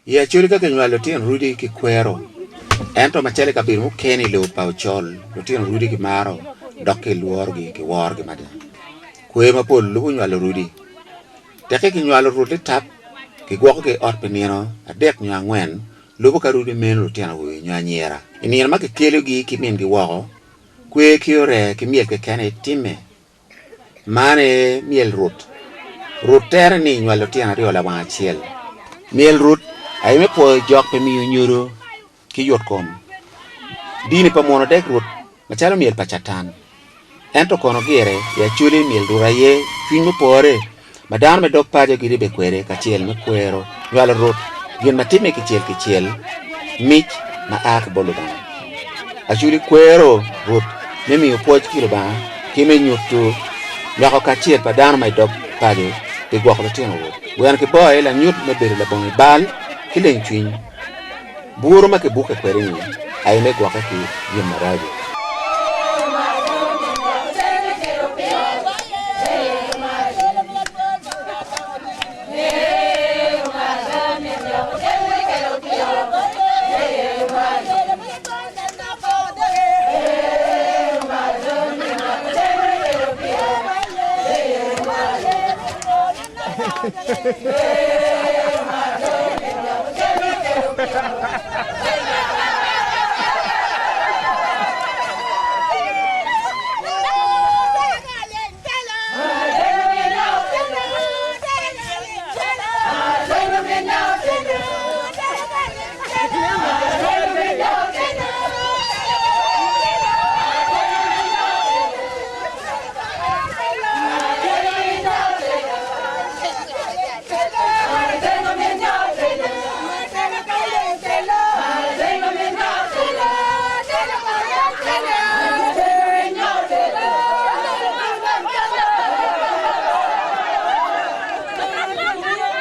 I Acholi ka kinywalo lutino rudi ki kwero, ento macalo i kabedo mukene i lobo pa Ocol, lutino rudi kimaro dok kilworogi, kiworogi mada. Kwer mapol lubo nywalo rudi. Tekke kinywalo rut litap, kigwokogi i ot pi nino adek nyo angwen, lubo ka rudi meno lutino awobe nyo anyira. I nino ma kikelogi ki mingi woko, kwer ki oree ki myel keken aye timme. Man aye myel Rut. Rut tere ni nywalo lutino aryo lawang acel. Myel Rut aye me pwoyo jok pi miyo nyodo ki yotkom. Dini pa munu dek Rut macalo myel pa Catan. Ento kono gire i Acholi myel Rut aye cwiny mupore ma dano me dog paco giribbe kwede kacel me kwero nywalo Rut, gin ma timme kicel kicel, mic ma a ki bot Lubanga. Acholi kwero Rut me miyo pwoc ki Lubanga ki me nyuto nywako kacel pa dano ma i dog paco pi gwoko lutino Rut. Gweno ki boo aye lanyut me bedo labongo bal ki leng cwiny. Buru ma kibukke kwede-ni aye me gwokke ki gin maraco.